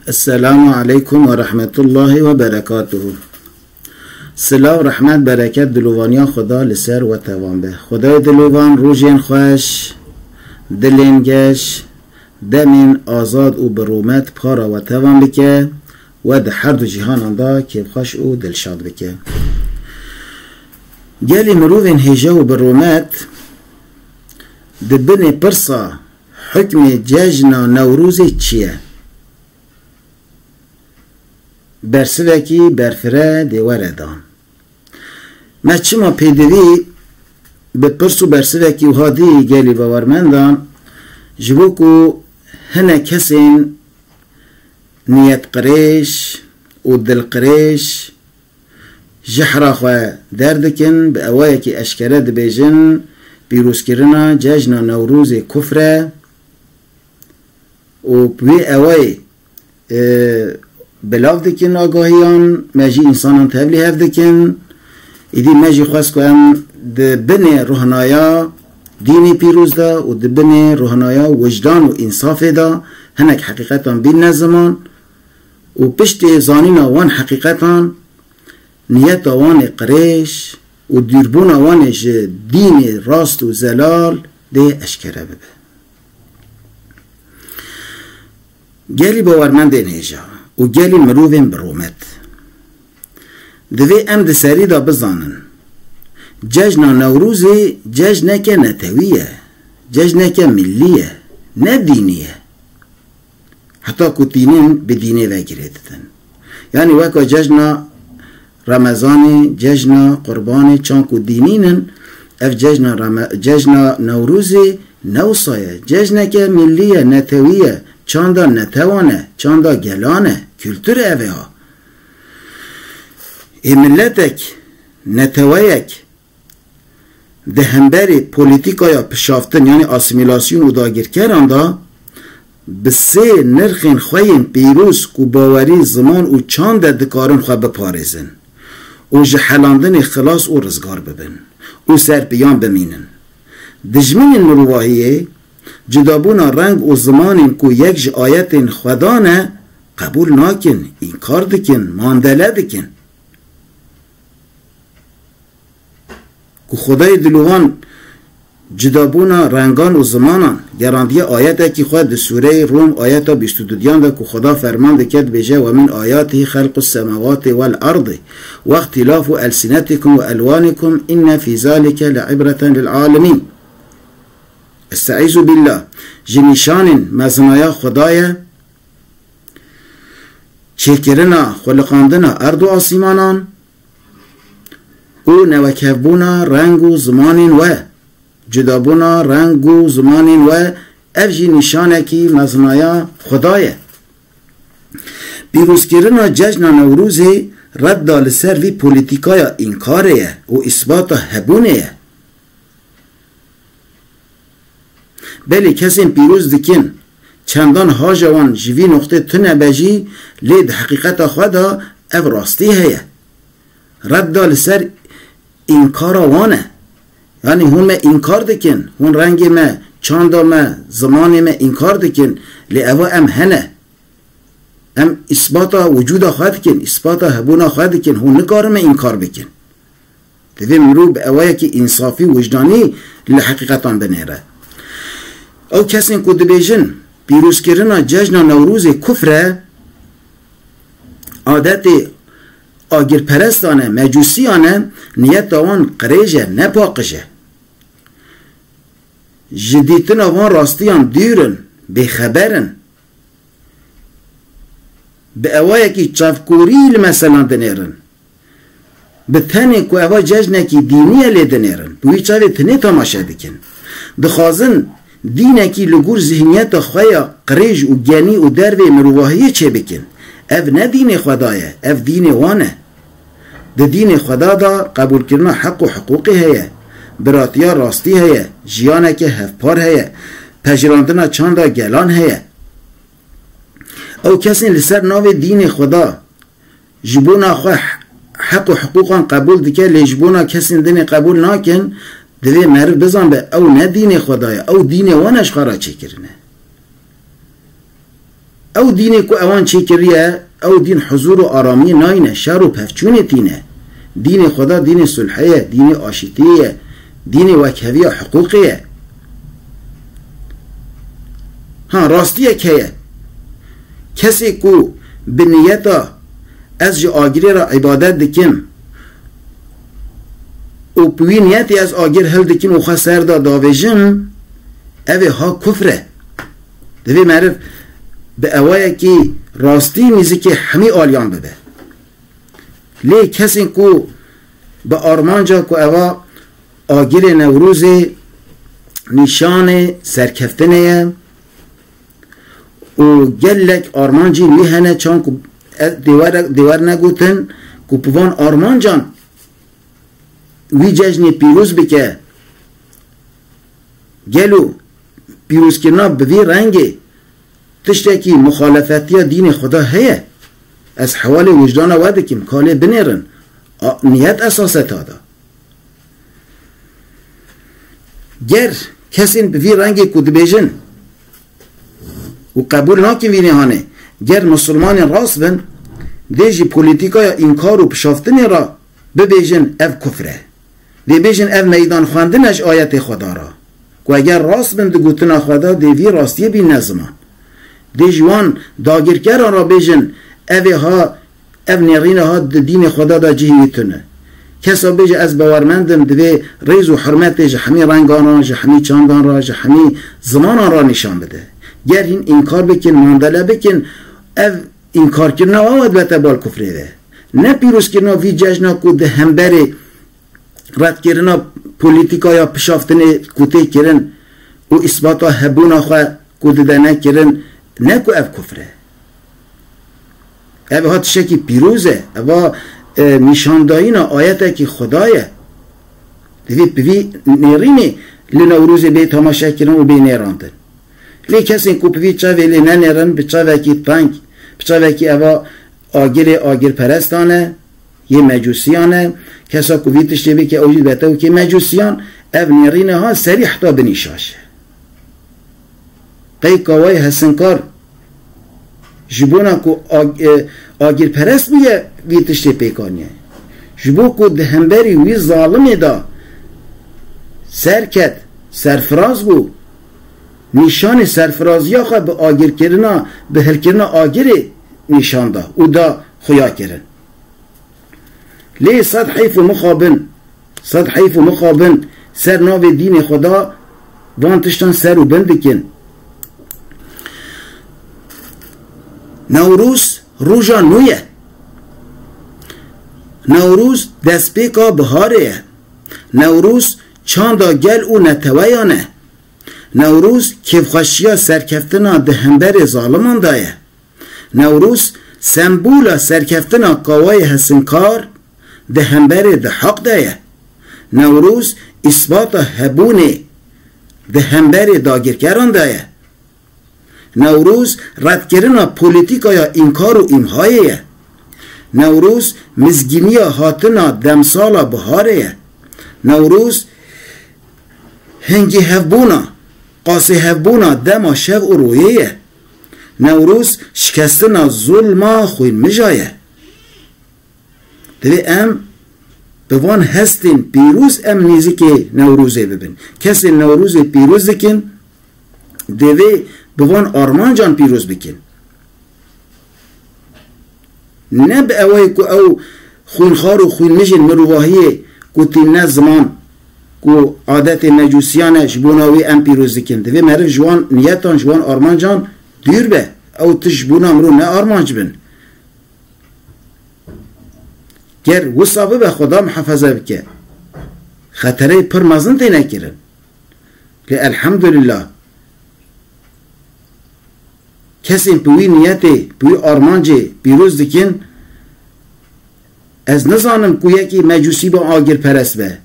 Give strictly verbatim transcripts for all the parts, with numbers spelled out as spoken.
Esselamu aleykum ve rahmetullahi ve berekatuhu. Silav, rehmet, bereket, dilovaniya Xweda li ser we tevan be. Xwedayê dilovan rojên xweş, dilên geş, demên azad û bi rûmet para we tevan bike, we di her du cîhanan de kêfxweş û dilşad bike. Gelî mirovên hêja û bi rûmet di binê pirsa hukmê cejna Newrozê çi ye? Bersivekî berfireh dê were dan. Me çima pêdivî bi pirs û bersivekî wiha dî gelî bawermendan? Ji bo ku hinek kesên niyetqirêj û dilqirêj jihra xwe derdikin, bi ewayekî eşkere dibêjin, pîrozkirina cejna Newrozê kufr e û bi wê ewayê, e, belav dikin agahiyan, me jî însanan tevlî hev dikin. Îdî me jî xwest ku em di binê ruhnaya dînê pîroz de û di binê ruhnaya wijdan û însafê de hinek heqîqetan bînne ziman û piştê zanîna wan heqîqetan niyeta wan ê qirêj û dûrbûna wan ê ji dînê rast û zelal dê eşkere bibe. Gelî bawermendên hêja û gelî mirovên bi rûmet, divê em di serî de bizanin, cejna Newrozê cejneke netewî ye, cejneke millî ye, ne dînî ye. Heta ku tînin bi dînê ve girê didin. Yanî weka cejna Remezanê, cejna Qurbanê, çand ku dînîn in, ev cejna Reme-, cejna Newrozê ne wisa ye. Cejneke millî ye, netewî ye, çanda netewan e, çanda gelan e, kultur ev e ha. Ê miletek, neteweyek, di hemberî polîtîkaya pişaftin, yanî asîmîlasyon û dagirkeran de, bi sê nirxên xwe yên pîroz ku bawerî, ziman û çand e, dikarin xwe biparêzin û ji helandinê xilas û rizgar bibin û serpiyan bimînin. Dijminên mirovahiyê, cudabûna reng û zimanên ku yek ji ayetên Xwedan e, qebûl nakin, înkar dikin, mandele dikin. Ku Xwedayê dilovan cudabûna rengan û zimanan gerandiye ayetekî xwe di sûreyê Rûm ayeta bîst û dudiyan de ku Xweda ferman dike dibêje, "Ve min ayatihi xelqus semawati vel ardi ve ihtilafu elsinetikum ve elwanikum inne fî zalike le ibreten lil alemîn." Estaizu billah. Ji nîşanên mezinaya Xweda ye çêkirina, xuliqandina erd û asîmanan û newekevbûna reng û zimanên we, cudabûna reng û zimanên we, ev jî nîşanekî mezinaya Xweda ye. Pîrozkirina cejna Newrozê redda li ser vî polîtîkaya înkarê ye û îsbata hebûnê ye. Belê kesên pîroz dikin, çendan haja wan ji vî noqtê tune be jî, lê di heqîqeta xwe de ev rastî heye. Redda li ser înkara wan e. Yanî hûn me înkar dikin, hûn rengê me, çanda me, zimanê me înkar dikin, lê eva em hene. Em îsbata wicûda xwe dikin, îsbata hebûna xwe dikin, hûn nikarin me înkar bikin. Divê mirov bi ewayekî însafî, wijdanî li heqîqetan binêre. Ew kesên ku dibêjin pîrozkirina cejna Newrozê kufr e, adetê agirperestan e, mecûsiyan e, niyeta wan qirêj e, ne paqij e. Ji dîtina van rastiyan dûr in, bêxeber in. Bi ewayekî çavkorî li meselan dinêrin. Bi tenê ku eva cejnekî dînî ye lê dinêrin. Bi wî çavê tinê temaşe dikin. Dixwazin dînekî li gor zihniyeta xwe ya qirêj û genî û dervê mirovahiyê çêbikin. Ev ne dînê Xweda ye, ev dînê wan e. Di dînê Xweda de qebûlkirina heq û hiqûqê heye, biratiya rastî heye, jiyaneke hevpar heye, pejirandina çanda gelan heye. Ew kesên li ser navê dînê Xweda ji bona xwe heq û hiqûqan qebûl dike, lê ji bona kesên dinê qebûl nakin, divê meriv bizanbe, ew ne dînê Xweda ye, ew dînê wan e ji xwe re çêkirine. Ew dînê ku ewan çêkiriye, ew dîn huzûr û aramiyê nayne, şer û pevçûnê tîne. Dînê Xweda dînê sulhê ye, dînê aşîtiyê ye, dînê wekheviya hiqûqê ye. Ha, rastiyek heye. Kesê ku bi niyeta ez ji agirê re îbadet dikim û bi wî niyetê ez agir hildikim û xwe ser de davêjim, ev ê ha kufr e. Divê meriv bi ewayekî rastî nîzikê hemî aliyan bibe. Lê kesên ku bi armanca ku eva agirê Newrozê nîşanê serkeftinê ye û gelek armancên wî hene, çan ku ez dê were, dê were negotin ku bi van armancan wî cejnê pîroz bike. Gelo pîrozkirina bi vî rengê tiştekî muxalefetiya dînê Xweda heye? Ez hewalê wijdana we dikim, ka lê binêrin. A, niyet esas e tada. Ger kesên bi vî rengê ku dibêjin û qebûl nakin vî nêhanê, ger misilmanên rast bin, dê ji polîtîkaya înkar û pişaftinê re bibêjin ev kufr e. Dê bêjin ev meydan xwendin e ji ayetê Xweda re. Ku eger rast bin di gotina xwe de, dê vî rastiyê bîne ziman. Dê ji wan dagirkeran re bêjin, ev ê ha, ev nêrîne ha di dînê Xweda de cihê wî tune. Kesa bêje ez bawermend im, divê rêz û hurmetê ji hemî rengan re, ji hemî çandan re, ji hemî zimanan re nîşan bide. Ger hîn înkar bikin, mandele bikin, ev înkarkirina wan we dibete bal kufrê de. Ne pîrozkirina vî cejna ku di hemberê redkirina polîtîkaya pişaftinê ku tê kirin û îsbata hebûna xwe ku dide nekirin, ne ku ev kufr e. Ev ha tiştekî pîroz e. Eva, e, nîşandayîna ayetekî Xweda ye. Divê bi vî nêrînê li Newrozê bê temaşekirin û bê nêrandin. Lê kesên ku bi vî çavê lê nenêrin, bi çavekî teng, bi çavekî eva agirê agirperestan e, yê mecûsiyan e. Kesa ku vî tiştê bike, ew jî dibete wekî mecûsiyan. Ev nêrîne ha serî heta binî şaş e. Qey kawayê hesinkar ji bona ku ag-, e, agirperest bûye, vî tiştê pêk aniye. Ji bo ku di hemberî wî zalimê de serket, serfiraz bû, nîşanê serfiraziya xwe bi agirkirina, bi hilkirina agirê nîşan da û da xuya kirin. Lê sed heyf û mixabin, sed heyf û mixabin ser navê dînê Xweda van tiştan ser û bin dikin. Newroz roja nû ye. Newroz destpêka biharê ye. Newroz çanda gel û neteweyan e. Newroz kêfxweşiya serkeftina di hemberê zaliman de ye. Newroz sembola serkeftina kawayê hesinkar di hemberê di heq de ye. Newroz îsbata hebûnê di hemberê dagirkeran de ye. Newroz redkirina polîtîkaya înkar û îmhayê ye. Newroz mizgîniya hatina demsala biharê ye. Newroz hingî hevbûna, qasê hevbûna dema şev û royê ye. Newroz şikestina zulma xwînmija ye. Divê em bi van hestên pîroz em nêzikê Newrozê bibin. Kesên Newrozê pîroz dikin, divê bi van armancan pîroz bikin. Ne bi ewayê ku ew xwînxwar û xwînmijên mirovahiyê ku tîne ziman, ku adetê mecûsiyan e, ji bona wê em pîroz dikin. Divê meriv ji wan niyetan, ji wan armancan dûr be. Ew tişt ji bona mirov ne armanc bin. Ger wisa bibe, Xweda muhefeze bike, xetereyê pir mezin têne kirin. Lê elhemdulillah, kesên bi wî niyetê, bi wî armancê pîroz dikin, ez nizanim ku yekî mecûsî be, agirperest be.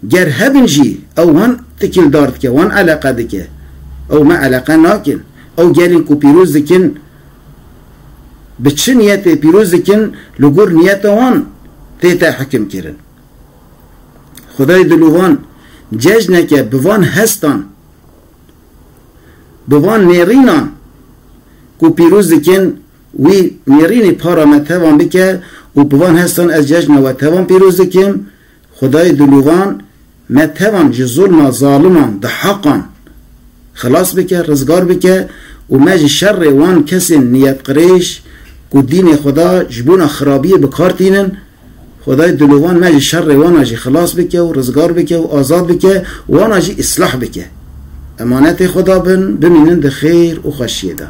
Ger hebin jî, ew wan tikildar dike, wan eleqe dike. Ew me eleqe nakin. Ew gelên ku pîroz dikin, bi çi niyetê pîroz dikin, li gor niyeta wan tête hukimkirin. Xwedayê dilovan cejneke bi van hestan, bi van nêrînan, Ku pîroz dikin, wî nêrînê para me tevan bike û bi van hestan ez cejna we tevan pîroz dikim. Xwedayê dilovan me tevan ji zulma zaliman di heqan xilas bike, rizgar bike û me ji şerê wan kesên niyetqirêj ku dînê Xweda ji bona xirabiyê bi kar tînin, Xwedayê dilovan me ji şerê wana jî xilas bike û rizgar bike û azad bike, wana jî îslah bike. Emanetê Xweda bin, bimînin di xêr û xweşiyê de.